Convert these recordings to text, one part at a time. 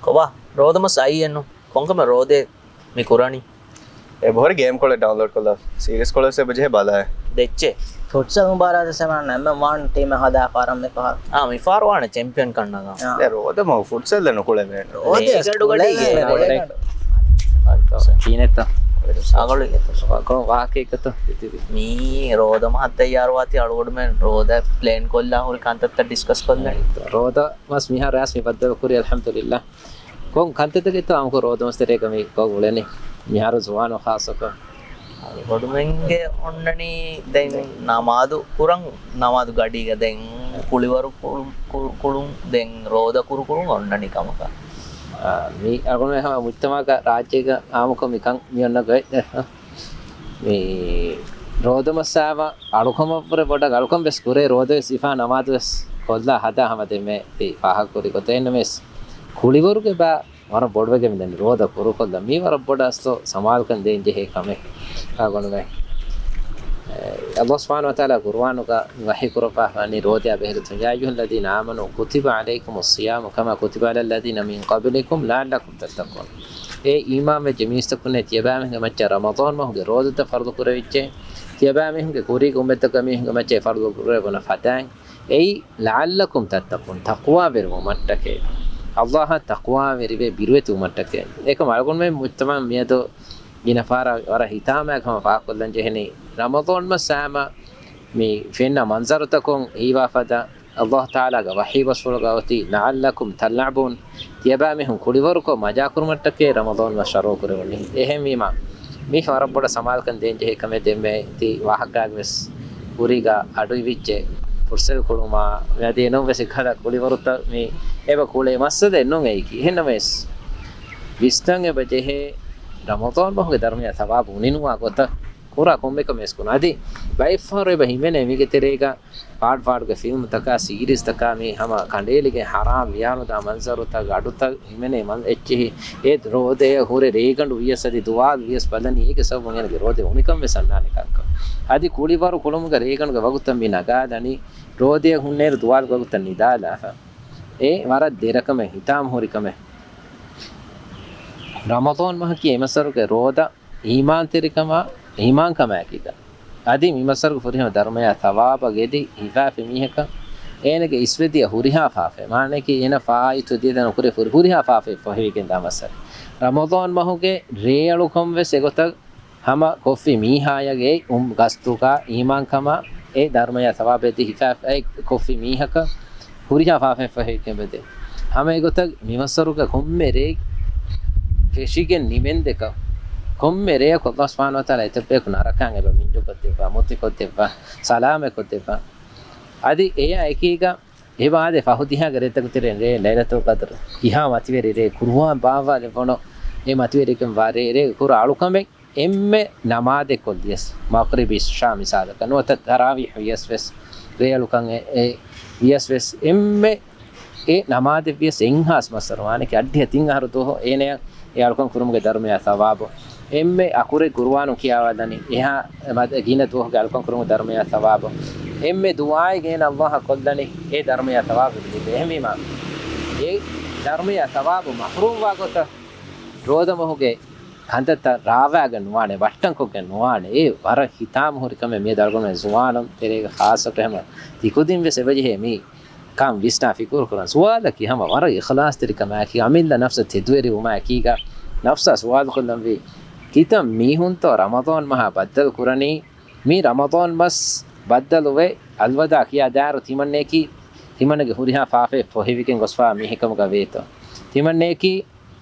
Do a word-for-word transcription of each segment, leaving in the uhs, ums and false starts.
ކޮބާ؟ ރޯދަމަސް އައީއެއްނު. ކޮންކަމެއް ރޯދައެއް މި ކުރަނީ؟ އެބަހުރި ގޭމް ކޮޅެއް ޑައުންލޯޑް ކޮށްލާ، ސީރީސް ކޮޅެއް އެބަޖެހޭ ބަލާ. ދެއްޗެ. ފުޓްސަލް މުބާރާތަށް ސަމާން އެމްއެމް ވާން ޓީމެއް ހަދާފަ އަރަން މިފަހަރު. އާ، މިފަހަރު ވާނެ ޗެމްޕިއަން ކަންނަގާ. އާ. ދެ ރޯދަ މަހު ފުޓްސަލް ނުކުޅެވޭނެ. ރޯދަ ރޭގަޑު ގަޑީގެ. ކުޅެވޭނެ. ކީނެއްތަ؟ ކޮން ވާހަކައެއްތަ؟ މީ ރޯދަ މަހަށް ތައްޔާރުވާތީ އަޅުގަޑުމެން ރޯދަ ޕްލޭން ކޮށްލާ ހުރި ކަންތައްތައް ޑިސްކަސް ކޮށްލަން. ރޯދަ މަސް މިހާރު އައިސް މި ބައްދަލު ކުރީ އަލްޙަމްދުލިއްލާ. ކޮން ކަންތައްތަކެއްތޯ އާއްމުކޮށް ރޯދަމަސް ތެރޭގަ މި ކޮށް އުޅެނީ؟ މިހާރު ޒުވާނުން ޚާއްޞަކޮށް. އަޅުގަޑުމެންގެ އޮންނަނީ ދެން ނަމާދު ކުރަން، ނަމާދު ގަޑީގަ ދެން ކުޅިވަރު ކުޅު-، ކު-، ކުޅުން، ދެން ރޯދަ ކުރު ކުޅުން އޮންނަނީ ކަމަކަށް. އާ، މި އަޅުގަނޑުމެން ހަމަ މުޖްތަމަޢަކަށް ރާއްޖޭގަ އާއްމުކޮށް މިކަން މި އޮންނަ ގޮތް. މި ރޯދަމަސް އާވަ އަޅުކަމަށްވުރެ ބޮޑަށް އަޅުކަން ވެސް ކުރޭ، ރޯދަ ވެސް ހިފާ ނަމާދު ވެސް ކޮށްލާ ހަދާ ހަމަ ދެންމެ ތި ފާހަގަކުރި ގޮތަށް ނަމަވެސް، ކުޅިވަރުގެ ބާ ވަރަށް ބޮޑުވެގެން މިދަނީ ރޯދަ ކުރުކޮށްލަން. މީ ވަރަށް ބޮޑަށް އަސްލު ސަމާލުކަން ދޭން ޖެހޭ ކަމެއް. އާ ގޮނޑުމެ. އެ، ﷲ ސުބްޙާނަހޫ ވަތަޢާލާ ޤުރުއާނުގަ ވަޙީ ކުރައްވާފަ ވަނީ ރޯދައާ ބެހޭގޮތުން، يا أيها الذين آمنوا كتب عليكم الصيام كما كتب على الذين من قبلكم لعلكم تتقون. އޭ އީމާންވެއްޖެ މީސްތަކުންނޭ، ތިޔަބައިމީހުންގެ މައްޗަށް ރަމަޟާން މަހުގެ ރޯދަތައް ފަރުޟު ކުރެވިއްޖެ. ތިޔަބައިމީހުންގެ ކުރީގެ އުއްމަތްތަކުގެ މީހުންގެ މައްޗަށް ފަރުޟު ކުރެވުނު ފަދައިން. އެއީ، لعلكم تتقون، ތަޤްވާވެރިވުމަށްޓަކައި. ﷲ އަށް ތަޤްވާވެރިވެ ބިރުވެތިވުމަށްޓަކައި. އެކަމް އަޅުގަނޑުމެން މުޖްތަމަޢަށް މިއަދު ގިނަ ފަހަރަށް ވަރަށް ހިތާމައިގަ ހަމަ ފާހަގަކޮށްލަން ޖެހެނީ، ރަމަޟާން މަސް ހަމަ މި ފެންނަ މަންޒަރުތަކުން ހީވާ ފަދަ ﷲ ތަޢާލާގެ ވަޙީ ބަސްފުޅުގަ އޮތީ، لعلكم تلعبون، ތިޔަބައިމީހުން ކުޅިވަރުކޮށް މަޖާކުރުމަށްޓަކައި ރަމަޟާން މަސް ޝަރުޢު ކުރެވުނީ. އެހެންވީމަ، މީ ވަރަށް ބޮޑަށް ސަމާލުކަން ދޭން ޖެހޭ ކަމެއް. ދެންމެ ތި ވާހަކައިގަ ވެސް ކުރީގަ އަޑުއިވިއްޖެ ފުޓްސަލް ކުޅުމާ، މިއަދު އެނޫން ވެސް އެކަހަލަ ކުޅިވަރުތައް މި އެބަ ކުޅޭ މައްސަލައެއް ނޫން އެއީކީ. އެހެންނަމަވެސް، ވިސްނަން އެބަ ޖެހޭ ރަމަޟާން މަހުގެ ދަރުމަޔާ ޘަވާބު އުނިނުވާ ގޮތަށް ކުރާ ކޮންމެ ކަމެއް ވެސް ކުރުން. އަދި ބައެއްފަހަރު އެބަ ހިމެނޭ މީގެ ތެރޭގަ ފާޑު ފާޑުގެ ފިލްމުތަކާ، ސީރީޒްތަކާ މި ހަމަ ކަނޑައެޅިގެން ހަރާން ވިޔާނުދާ މަންޒަރުތައް، ގަޑުތައް ހިމެނޭ މަން އެއްޗެހި. އެ ރޯދައަށް ހުރެ ރޭގަނޑު ވިޔަސް އަދި ދުވާލު ވިޔަސް ބަލަނީ، އޭގެ ސަބަބުން އޭނަގެ ރޯދަ އުނިކަން ވެސް އަންނާނެ ކަންކަން. އަދި ކުޅިވަރު ކުޅުމުގަ ރޭގަނޑުގެ ވަގުތަށް މި ނަގާލަނީ، ރޯދައަށް ހުންނައިރު ދުވާލު ވަގުތަށް ނިދާލާފަ. އެ ވަރަށް ދެރަކަމެއް، ހިތާމަ ހުރި ކަމެއް. ރަމަޟާން މަހަކީ އެ މަސްވަރުގެ ރޯދަ އީމާންތެރިކަމާ، އީމާންކަމާއެކީގަ. އަދި މި މަސްވަރުގެ ފުރިހަމަ ދަރުމަޔާ ޘަވާބަށް ގެދި ހިފާފި މީހަކަށް އޭނަގެ އިސްވެދިޔަ ހުރިހާ ފާފައެއް، މާނައަކީ އޭނަ ފާއިތު ދިޔަ ދެން ކުރި ހުރި-، ހުރިހާ ފާފައެއް ފޮހެވިގެން ދާ މަސްވަރެއް. ރަމަޟާން މަހުގެ ރޭއަޅުކަން ވެސް އެގޮތަށް ހަމަ ކޮށްފި މީހާޔަށް އެ އުން ގަސްތުގަ އީމާންކަމާ އެ ދަރުމަޔާ ޘަވާބެއް ދީ ހިފާ އެ ކޮށްފި މީހަކަށް ހުރިހާ ފާފައެއް ފޮހެވިގެން ވެދޭ. ހަމަ އެގޮތަށް މިމަސްވަރުގެ ކޮންމެ ރެއެއް ފެށިގެން ނިމެންދެކަށް، ކޮންމެ ރެޔަކު ﷲ ސުބްޙާނަހޫ ވަތަޢާލާ އެތައް ބަޔަކު ނަރަކައިން އެބަ މިންޖުކޮށްދެއްވާ، މުތިކޮށްދެއްވާ، ސަލާމަތްކޮށްދެއްވާ. އަދި އެޔާ އެކީގަ އެބަ އާދޭ ފަހު ދިހައިގެ ރޭތަކުގެ ތެރެއިން ރޭ ލައިލަތުލް ޤަދްރު، ކިހާ މަތިވެރި ރޭ، ޤުރުއާން ބާއްވާލެއްވުނު އެ މަތިވެރިކަން ވާ ރޭ، ރޭ ކުރާ އަޅުކަމެއް އެންމެ ނަމާދެއް ކޮށްލިޔަސް، މަޣްރިބް އިޝާ މިސާލަކަށް ނުވަތަ ތަރާވީޙް ވިޔަސް ވެސް، ރޭއަޅުކަން އެ، އެ ވިޔަސް ވެސް، އެންމެ އެ ނަމާދެއް ވިޔަސް އެއްހާސް މައްސަރު ވާނެކި އައްޑިހަ ތިން އަހަރު ދުވަހު އޭނަޔަށް އެ އަޅުކަން ކުރުމުގެ ދަރުމަޔާ ޘަވާބު. އެންމެ އަކުރެއް ޤުރުއާނު ކިޔާވާލަނީ އެހާ މަ-، ގިނަ ދުވަހުގެ އަޅުކަން ކުރުމުގެ ދަރުމަޔާ ޘަވާބު. އެންމެ ދުޢާއެއް އޭނަ ﷲ އަށް ކޮށްލަނީ އެ ދަރުމަޔާ ޘަވާބު ލިބޭ. އެހެންވީމާ، އެ ދަރުމަޔާ ޘަވާބު މަޙްރޫމްވާ ގޮތަށް ރޯދަމަހުގެ ކަންތައްތައް ރާވާގެން ނުވާނެ، ވައްޓަންކޮށްގެން ނުވާނެ. އެ ވަރަށް ހިތާމަހުރި ކަމެއް. މިއަދު އަޅުގަނޑުމެން ޒުވާނުން ތެރޭގަ ޚާއްޞަކޮށް ހަމަ ތިކުދިން ވެސް އެބަޖެހޭ މި ކަން ވިސްނާ ފިކުރުކުރަން. ސުވާލަކީ ހަމަ ވަރަށް އިޚްލާޞްތެރިކަމާއެކީ، އަމިއްލަ ނަފްސަށް ތެދުވެރިވުމާއެކީގަ ނަފްސާ ސުވާލުކޮށްލަންވީ، ކިތައް މީހުންތޯ ރަމަޟާން މަހާ ބައްދަލު ކުރަނީ؟ މި ރަމަޟާން މަސް ބައްދަލުވެ، އަލްވަދާ ކިޔާ ދާއިރު ތިމަންނައަކީ ތިމަންނަގެ ހުރިހާ ފާފައެއް ފޮހެވިގެން ގޮސްފާ މީހެއް ކަމުގަ ވޭތޯ؟ ތިމަންނައަކީ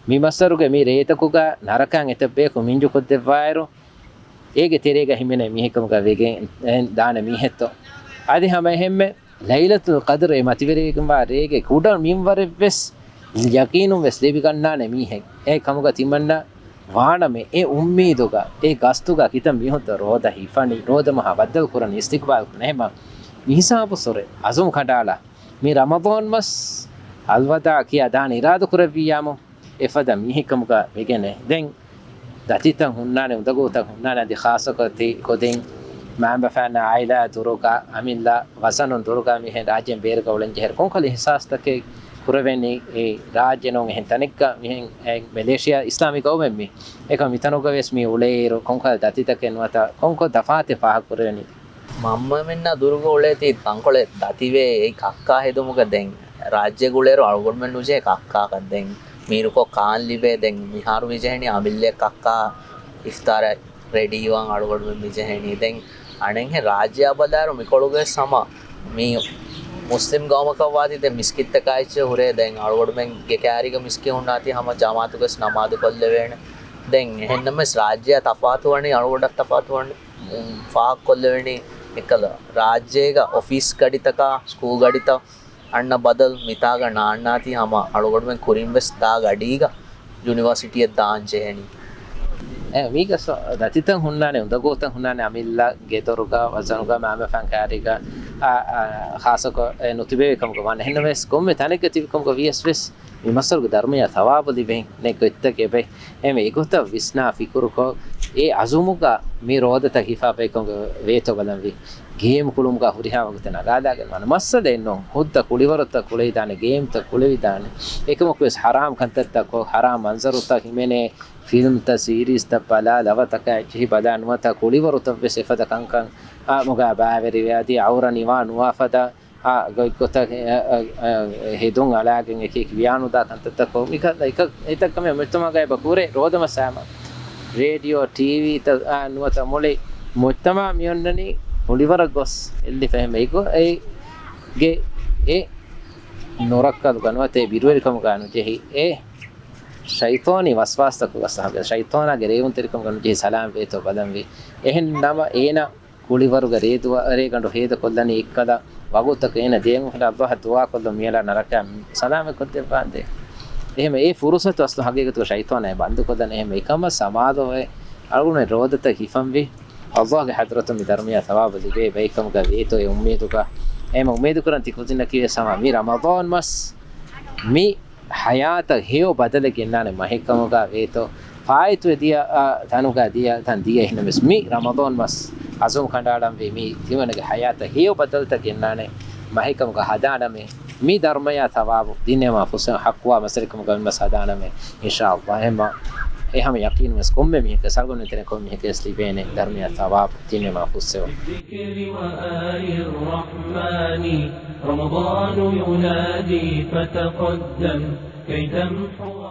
މި މައްސަރުގެ މި ރޭތަކުގަ ނަރަކައިން އެތައް ބަޔަކު މިންޖުކޮށްދެއްވާއިރު، އޭގެ ތެރޭގަ ހިމެނޭ މީހެއްކަމުގަ ވެގެން ދާނެ މީހެއްތޯ؟ އަދި ހަމަ އެހެންމެ ލައިލަތުލް ޤަދްރު އެ މަތިވެރިވެގެންވާ ރޭގެ ކުޑަ މިންވަރެއްވެސް ޔަޤީނުން ވެސް ލިބިގަންނާނެ މީހެއް އެ ކަމުގަ ތިމަންނަ ވާނަމޭ، އެ އުއްމީދުގަ، އެ ގަސްތުގަ ކިތައް މީހުންތޯ ރޯދަ ހިފަނީ، ރޯދަ މަހާ ބައްދަލު ކުރަނީ، އިސްތިޤްބާލް ކުރަނީ. އެހެންމަ މި ހިސާބުއްސުރެ އަޒުމް ކަނޑައަޅާ، މި ރަމަޟާން މަސް އަލްވަދާ ކިޔާ ދާން އިރާދަ ކުރެއްވިއްޔާމު، އެފަދަ މީހެއްކަމުގަ ވެގެނެއް. ދެން ދަތިތައް ހުންނާނެ، އުނދަގޫތައް ހުންނާނެ، އަދި ޚާއްޞަކޮށް ތި ކުދިން މައިންބަފައިންނަށް އާއިލާ ދުރުގަ، އަމިއްލަ ވަޒަނުން ދުރުގަ މިހެން ރާއްޖޭން ބޭރުގަ އުޅެންޖެހޭ ކޮންކަހަލަ އިޙްސާސްތަކެއް ކުރެވެނީ ރާއްޖެ ނޫން އެހެން ތަނެއްގަ މިހެން އެ މެލޭޝިޔާ އިސްލާމީ ގައުމެއް މި. އެކަމަ މިތަނުގަ ވެސް މި އުޅޭއިރު ކޮންކަހަލަ ދަތިތަކެއް ނުވަތަ ކޮންކޮ ތަފާތެއް ފާހަގަ ކުރެވެނީ؟ މަންމަމެންނާ ދުރުގަ އުޅޭތީ ތަންކޮޅެއް ދަތިވޭ އެއީ ކައްކާ ހެދުމުގަ. ދެން ރާއްޖޭގަ އުޅޭއިރު އަޅުގަނޑުމެން ނުޖެހޭ ކައްކާކަށް. ދެން މީރުކޮށް ކާން ލިބޭ. ދެން މިހާރު މިޖެހެނީ އަމިއްލަ ކައްކާ އިފްތާރަށް ރެޑީވާން އަޅުގަނޑުމެން މިޖެހެނީ. ދެން އަނެއްހެން ރާއްޖެއާ ބަލާއިރު މިކޮޅުގަ ވެސް ހަމަ މި މުސްލިމް ގައުމަކަށް ވާތީ ދެން މިސްކިތްތަކާ އެއްޗެއް ހުރޭ. ދެން އަޅުގަނޑުމެން ގެ ކާރީގަ މިސްކިތް ހުންނާތީ ހަމަ ޖަމާއަތުގަ ވެސް ނަމާދު ކޮށްލެވޭނެ. ދެން އެހެންނަމަވެސް ރާއްޖެއާ ތަފާތު ވަނީ އަޅުގަނޑަށް ތަފާތު ވަނީ، އުން، ފާހަގަކޮށްލެވެނީ އެއްކަލަ ރާއްޖޭގަ އޮފީސް ގަޑިތަކާ ސްކޫލް ގަޑިތައް އަންނަ ބަދަލު މިތާގަ ނާންނާތީ ހަމަ އަޅުގަނޑުމެން ކުރިން ވެސް ތާ ގަޑީގަ ޔުނިވާސިޓީއަށް ދާން ޖެހެނީ. އެ، މީގަ ސޮ-، ދަތިތައް ހުންނާނެ، އުނދަގޫތައް ހުންނާނެ، އަމިއްލަ ގެދޮރުގަ، ވަޒަނުގަ، މައިންބަފައިން ކާރީގަ، އާ، އާ، ޚާއްޞަކޮށް، އެ، ނުތިބެވި ކަމުގަ ވާނެ. އެހެންނަމަވެސް ކޮންމެ ތަނެއްގަ ތިބި ކަމުގަ ވިޔަސް ވެސް މި މައްސަލަގެ ދަރުމަޔާ ޘަވާބު ލިބޭނެ ގޮތްތަކެއް އެބައި. އެހެންވެ އެގޮތަށް ވިސްނާ ފިކުރުކޮށް، އެ އަޒުމުގަ މި ރޯދަތައް ހިފާފައިކަމުގަ ވޭތޯ ބަލަންވީ. ގޭމް ކުޅުމުގަ ހުރިހާ ވަގުތެއް ނަގާލާގެން ވާނެ. މައްސަލައެއް ނޫން. ހުއްދަ ކުޅިވަރުތައް ކުޅެވިދާނެ، ގޭމްތައް ކުޅެވިދާނެ. އެކަމަކުވެސް ހަރާމް ކަންތައްތައްކޮށް، ހަރާމް މަންޒަރުތައް ހިމެނޭ، ފިލްމްތައް، ސީރީޒްތައް ބަލާ، ލަވަތަކާ އެއްޗެހި ބަލާ ނުވަތަ ކުޅިވަރުތައްވެސް އެފަދަ ކަންކަން އާ މުގާ ބައިވެރިވެ، އަދި އައުރަ ނިވާ ނުވާ ފަދަ އާ ގޮތްގޮތަށް އެ، އެ، އެ، ހެދުން އަޅާގެން އެކި އެކި ވިޔާނުދާ ކަންތައްތަކަށް މިކަ-، އެކަ-، އެތައް ކަމެއް މުޖްތަމަޢުގައި އެބަ ކުރޭ. ރޯދަމަސް ހަމަ ރޭޑިއޯ، ޓީވީ ތައް، އާ، ނުވަތަ މުޅި މުޖްތަމަޢު މިއޮންނަނީ ކުޅިވަރަށް ގޮސް އެއްލިފަ. އެހެންވެ އެގޮ-، އެ ގެ-، އެ ނުރައްކަލުގަ ނުވަތަ އެ ބިރުވެރިކަމުގަ ނުޖެހި، އެ ޝައިޠާނީ ވަސްވާސްތަކުގަ ސަހަގެ ޝައިޠާނާގެ ރޭވުންތެރިކަމުގަ ނުޖެހި ސަލާމް ވޭތޯ ބަލަންވީ. އެހެން ނަމަ އޭނަ ކުޅިވަރުގެ ރޭދުވަ-، ރޭގަނޑު ހޭދަކޮށްލަނީ އެއްކަލަ ވަގުތަކަށް އޭނަ ދޭން އުފަން އައްލާހަށް ދުޢާކޮށްލުން މިއަޅާ ނަރަކައިން ސަލާމަތްކޮށްދެއްވާނދޭ. އެހެން އެ ފުރުޞަތު އަސްލު ހަގީގަތުގަ ޝައިޠާނާ ބަންދުކޮށްލަން. އެހެން އެކަމަށް ސަމާލުވެ އަޅުގަނޑު ރޯދަތައް ހިފަންވީ. އައްލާހުގެ ޙަޟްރަތުން މި ދަރުމަޔާ ޘަވާބު ލިބޭ ބައެއްކަމުގަ ވޭތޯ އެ އުއްމީދުގަ. އެހެން އުއްމީދުކުރަން ތި ކުދިންނަކީވެސް ހަމަ މި ރަމަޟާން މަސް މި ޙަޔާތަށް ހެޔޮ ބަދަލެއް ގެންނާނެ މަހެއްކަމުގަ ވޭތޯ. ފާއިތުވެ ދިޔަ، އާ، ތަނުގަ ދިޔަ، ތަން ދިޔަ. އެހެންނަމަވެސް މި ރަމަޟާން މަސް އަޒުމް ކަނޑައަޅަންވީ މި ތިމަންނަގެ ޙަޔާތަށް ހެޔޮ ބަދަލުތައް ގެންނާނެ މަހެއްކަމުގަ ހަދާނަމޭ. މި ދަރުމަޔާ ޘަވާބު ދިންނެވުމާ ފުއްސެވުން ޙައްޤުވާ މަސައްކަތްކަމުގަ މި މަސް ހަދާނަމޭ. އިންޝާﷲ. އެހެންމަ އެ ހަމަ ޔަޤީނުވެސް ކޮންމެ މީހަކަށް ސަޅުގަނޑު ތެރެ ކޮންމެ މީހަކަށް ލިބޭނެ ދަރުމަޔާ ޘަވާބު ދިންނެވުމާ ފުއްސެވުން. الذكر وآل الرحمن، رمضان ينادي فتقدم كي تمحو